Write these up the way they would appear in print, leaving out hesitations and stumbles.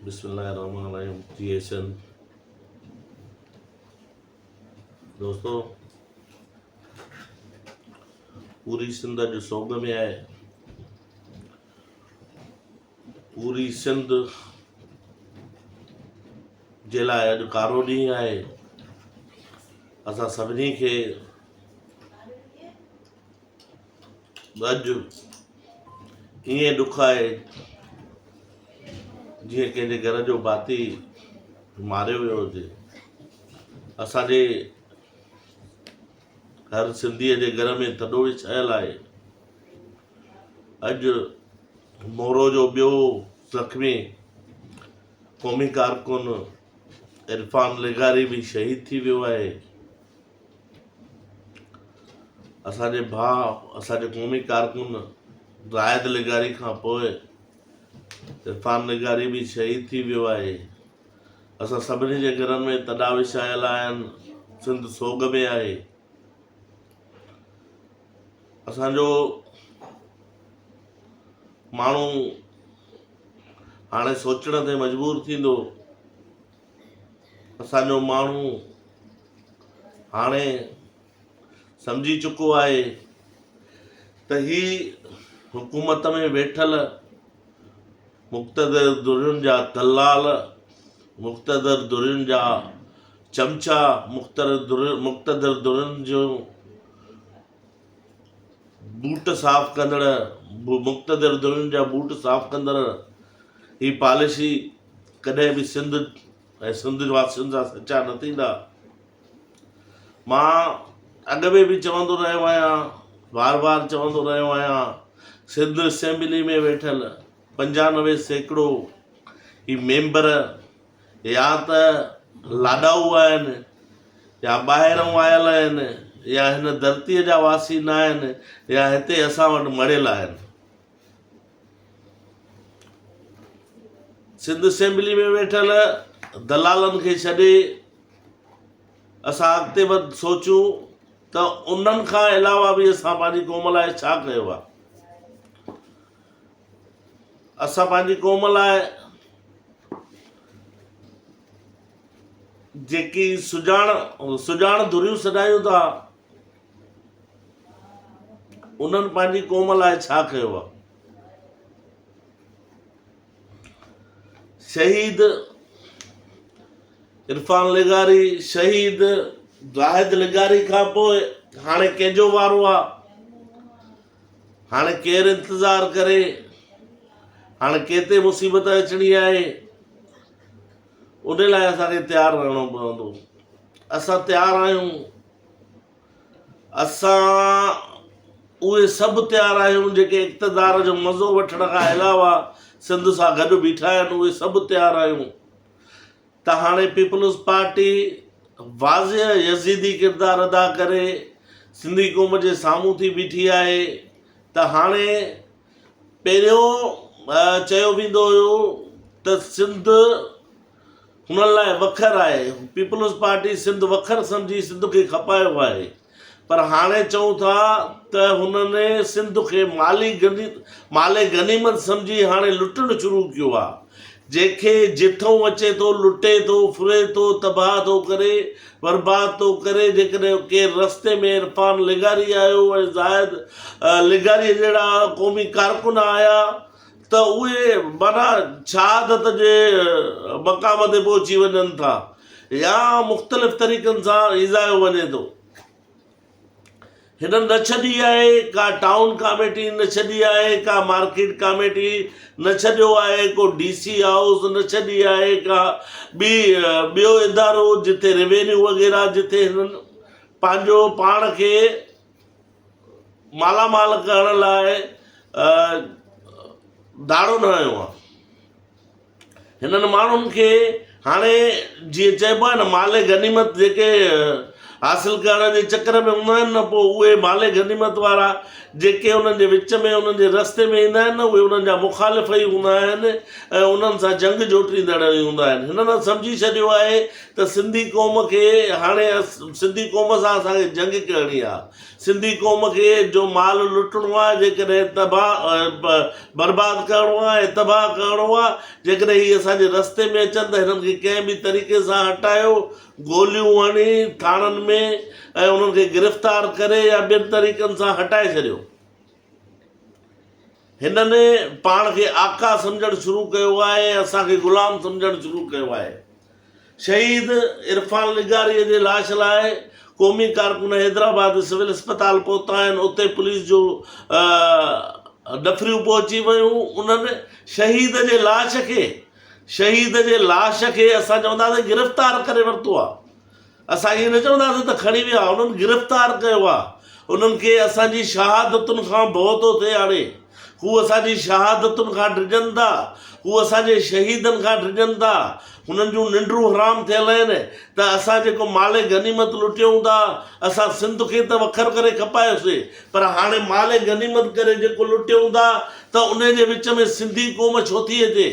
بسم الله الرحمن الرحيم جي ايس اين دوستو پوري سنڌ اڄ سوڳ ۾ آهي پوري سنڌ جي لاء اڄ ڪارو ڏينهن آهي اسان سڀني کي اڄ ائين ڏک آهي جيئن ڪنهن جي گهر جو ڀاتي ماريو ويو هجي. اسان جي هر سنڌيء جي گهر ۾ ٿڏو وڇايل آهي. اڄ مورو جو ٻيو زخمي قومي ڪارڪن عرفان لغاري به شهيد ٿي ويو آهي. اسان جي ڀاء اسان جي قومي ڪارڪن زاهد لغاري کان پوء عرفان لغاري به شهيد ٿي ويو آهي. اسان سڀني جي گهرن ۾ تڏا وڇايل آهن، سنڌ سوڳ ۾ آهي. اسان جو ماڻهو هاڻي سوچڻ تي مجبور ٿيندو. اسان جو ماڻهو هاڻي سمجهي چڪو آهي ته هي حڪومت ۾ ويٺل مقتدر ڌرين جا دلال، مقتدر ڌرين جا چمچا، مقتدر ڌرين جون بوٽ صاف ڪندڙ، مقتدر ڌرين جا بوٽ صاف ڪندڙ هي پاليسي ڪڏهن به سنڌ ۽ سنڌ واسين سان سچا نه ٿيندا. مان اڳ ۾ به چوندو رهيو آهيان، بار بار چوندو رهيو آهيان، سنڌ اسيمبلي ۾ ويٺل 95% هي ميمبر يا ته لاڏائو آهن يا ٻاهرئون آيل آهن يا هن ڌرتيء جا واسي نه آهن يا هتي اسان وٽ مڙهيل آهن. سنڌ اسيمبلي ۾ ويٺل دلالن کي ڇڏي اسان اڳتي وڌ سوچون ته انهن کان علاوه به اسان پنهنجي قوم لاء ڇا ڪيو آهي. اسان پنهنجي قوم لاء جيڪي سڄاڻ سڄاڻ ڌريون سڏايون ٿا انهن پنهنجي قوم لاء ڇا ڪيو آهي؟ شهيد عرفان لغاري، شهيد زاهد لغاري کان پوء هاڻي ڪنهن جو وارو آ؟ هاڻي ڪير انتظار ڪري؟ هاڻي ڪنهن تي مصيبت اچڻي آهي؟ ان لاء اسان کي تيار رهڻو پوندو. اسان تيار آهيون. اسان اهي سڀ تيار آهيون جيڪي اقتدار جو مزو وٺڻ کان علاوه سنڌ سان گڏ بيٺا آهن اهي سڀ تيار آهيون ته هاڻي پيپلز پارٽي واضح يزيدي ڪردار ادا ڪري سنڌي قوم جي سامهون ٿي بيٺي آهي ته هاڻي پهريون چيو ويندو هيو ته سنڌ هنن لاء وکر آهي، پيپلز پارٽي سنڌ وکر سمجهي سنڌ کي کپايو آهي پر هاڻي چئون ٿا ته هنن سنڌ کي مالي مال غنيمت سمجهي هاڻي لٽڻ شروع ڪيو آهي، جنهن کي جٿئون اچي ٿو لٽي ٿو، ڦري ٿو، تباهه ٿو ڪري، برباد ٿو ڪري، جيڪڏهن ڪير رستي ۾ عرفان لغاري آيو ۽ زاهد لغاري جهڙا قومي ڪارڪن آيا ته اهي معنيٰ شهادت جي مقام تي پهچي وڃن ٿا يا مختلف طريقن سان ايذايو وڃي ٿو. هنن نه ڇڏي آهي ڪا ٽائون ڪاميٽي نه ڇڏي آهي ڪا مارڪيٽ ڪاميٽي نه ڇڏيو آهي ڪو ڊي سي هائوس نه ڇڏي آهي ڪا ٻي ٻيو ادارو جتي روينيو وغيره جتي هنن پنهنجو پاڻ کي مالا مال ڪرڻ لاء ڌاڙو نه هنيو آهي. هنن ماڻهن کي هاڻي جيئن چئبو آهي نه مال غنيمت جيڪي حاصل ڪرڻ جي چڪر ۾ هوندا آهن نه پوء اهي مال غنيمت وارا جيڪي انهن جي وچ ۾ انهن جي رستي ۾ ايندا آهن نه اهي انهن جا مخالف ئي هوندا آهن ۽ انهن سان جنگ جوٽيندڙ ئي هوندا آهن. هنن سمجهي ڇڏيو آهي ته سنڌي قوم کي هاڻي سنڌي قوم سان اسان کي جنگ ڪرڻي آهي. سنڌي قوم کي جو مال لٽڻو آهي جيڪڏهن تباهه برباد ڪرڻو آهي ۽ تباهه ڪرڻو آهي جيڪڏهن هي اسان جي رستي ۾ اچن ته هنن کي ڪنهن به طريقي سان هٽايو گوليون هڻي ٿاڻن ۾ ۽ انهن کي گرفتار ڪري يا ٻين طريقن سان هٽائي ڇڏيو. هنن پاڻ کي آقا سمجهڻ شروع ڪيو آهي ۽ اسان کي غلام سمجهڻ شروع ڪيو آهي. شهيد عرفان لغاري جي لاش لاء قومي ڪارڪن حيدرآباد سول اسپتال پهتا آهن، اتي پوليس جو ڏڦريون پهچي ويون، انهن شهيد جي لاش کي شهيد جي لاش کي اسان چونداسين گرفتار ڪري ورتو آ اسان ائين نه چونداسين ته کڻي ويا انهن گرفتار ڪيو آ انهن کي اسان جي شهادتن کان ڀؤ ٿو ٿئي هاڻي هو اسان جي شهادتن کان ڊڄن ٿا هو اسان جي شهيدن کان ڊڄن ٿا هنن جون ننڊون حرام ٿيل آهن ته اسان جيڪو مال غنيمت لٽيون ٿا اسان سنڌ کي ته وکر ڪري کپايوسي پر هاڻي مال غنيمت ڪري جيڪو لٽيون ٿا ته انهي جي وچ ۾ سنڌي قوم ڇو ٿي اچي؟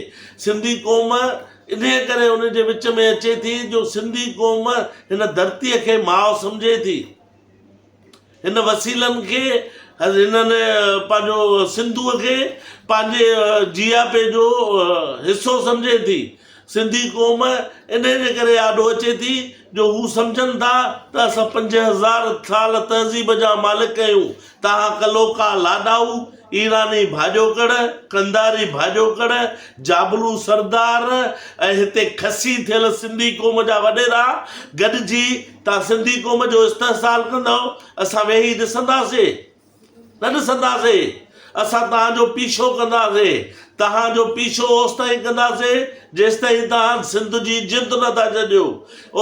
سنڌي قوم انهيء ڪري ان جي وچ ۾ اچي ٿي جو سنڌي قوم هن ڌرتيء کي ماء سمجهي ٿي. هن وسيلن کي هنن پنهنجو سنڌوء کي پنهنجي جياپي جو حصو سمجهي ٿي. سنڌي قوم انهيء جي ڪري آڏو اچي ٿي جو هو سمجهن ٿا ته اسان 5000 سال تهذيب جا مالڪ آهيون. توهان ڪلهوڪا لاڏائو، ايراني ڀاڄوڪڙ، قنڌاري ڀاڄوڪڙ، جابلو سردار ۽ هتي خسي ٿيل سنڌي قوم جا وڏيرا گڏجي توهان سنڌي قوم جو استحصال ڪندؤ، اسان ويهي ڏسنداسين؟ نه ڏسنداسين. اسان توهان جو پيڇو ڪنداسين. توهان جو پيڇو اوستائين ڪنداسين جيستائين توهان سنڌ جي جند نه ٿا ڇڏيو.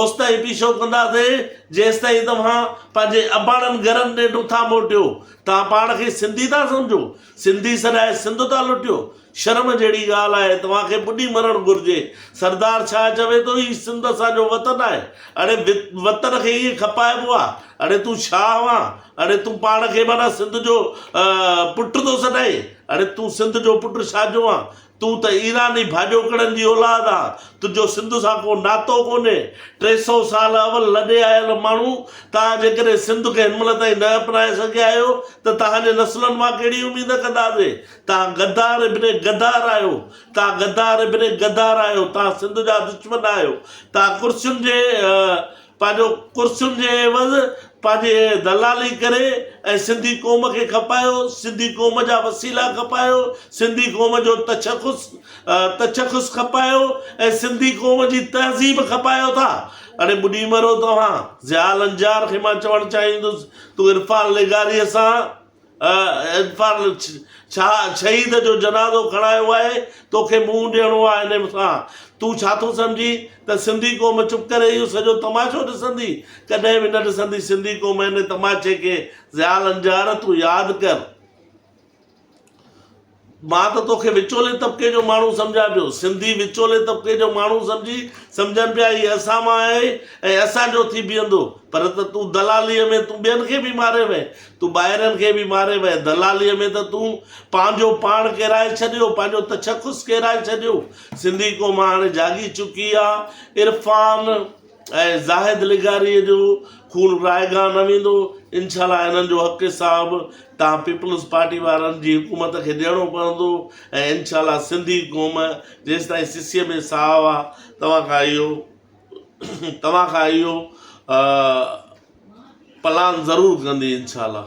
اوستائين پيڇو ڪنداسين جيستائين توهان پنهنجي اباڻن گهرن ڏي نٿا موٽيو. توهان پاڻ کي سنڌي ٿا سمجهو؟ سنڌي سڏائي سنڌ ٿا لٽيو؟ شرم جهڙي ڳالهه آهي، توهان کي ٻڏي مرڻ گهرجي. سردار ڇا چوي ٿو، هي سنڌ اسان جو وطن آهي. اڙي وطن کي ائين کپائبو آ؟ اڙي تون ڇا هوان؟ اڙي تون پاڻ کي معنيٰ سنڌ جو پٽ ٿو سڏائين؟ اڙي تون سنڌ جو پٽ ڇا جو آن؟ تون ته ايراني ڀاڄوڪڙن جي اولاد آن، تنهنجو سنڌ سان ڪو ناتو ڪونهي. 300 سال اول لڏي آيل ماڻهو، توهان جيڪڏهن سنڌ کي هن مهل تائين نه اپنائي سگهيا آهيو ته توهان جي نسلن مان ڪهڙي اميد ڪنداسين؟ توهان غدار ابن غدار آهيو، توهان غدار ابن غدار آهيو، توهان سنڌ جا دشمن آهيو، توهان ڪرسين جي پنهنجو ڪرسين جي عيوض پنهنجي دلالي ڪري ۽ سنڌي قوم کي کپايو، سنڌي قوم جا وسيلا کپايو، سنڌي قوم جو تشخص تشخص کپايو ۽ سنڌي قوم جي تهذيب کپايو ٿا. اڙي ٻڏي مرو توهان. ضياء لنجار کي مان چوڻ چاهيندس تون عرفان لغاريء سان عرفان ڇا شهيد جو جنازو کڻايو آهي، توکي منهن ڏيڻو آهي ان سان. تون ڇا ٿو سمجهين ته سنڌي قوم چپ ڪري اهو سڄو تماشو ڏسندي؟ ڪڏهن به نه ڏسندي سنڌي قوم ان تماشي کي. ضياء لنجار تون ياد ڪر. مان ته توکي وچولي طبقي جو ماڻهو سمجهان پيو. سنڌي وچولي طبقي جو ماڻهو سمجهي سمجهن پيا هي اسان مان آهي ۽ اسان جو ٿي بيهندو. پر ته تون دلاليء ۾ تون ٻين کي به ماري وئين. تون ٻاهرين کي به ماري وئين. دلاليء ۾ ته تون پنهنجو پاڻ ڪيرائي ڇڏيو، پنهنجو تشخص ڪيرائي ڇڏيو. سنڌي قوم هاڻي جاڳي چڪي آ. عرفان ۽ زاهد لغاريء جو خون رائگان نه ويندو. انشاء الله هنن جو حق حساب توهان پيپلز پارٽي وارن جي حڪومت کي ڏيڻو پوندو ۽ انشاء الله سنڌي قوم جيستائين سسيء ۾ ساهه آ توهان کان اهو توهان کان اهو پلان ضرور ڪندي انشاء الله.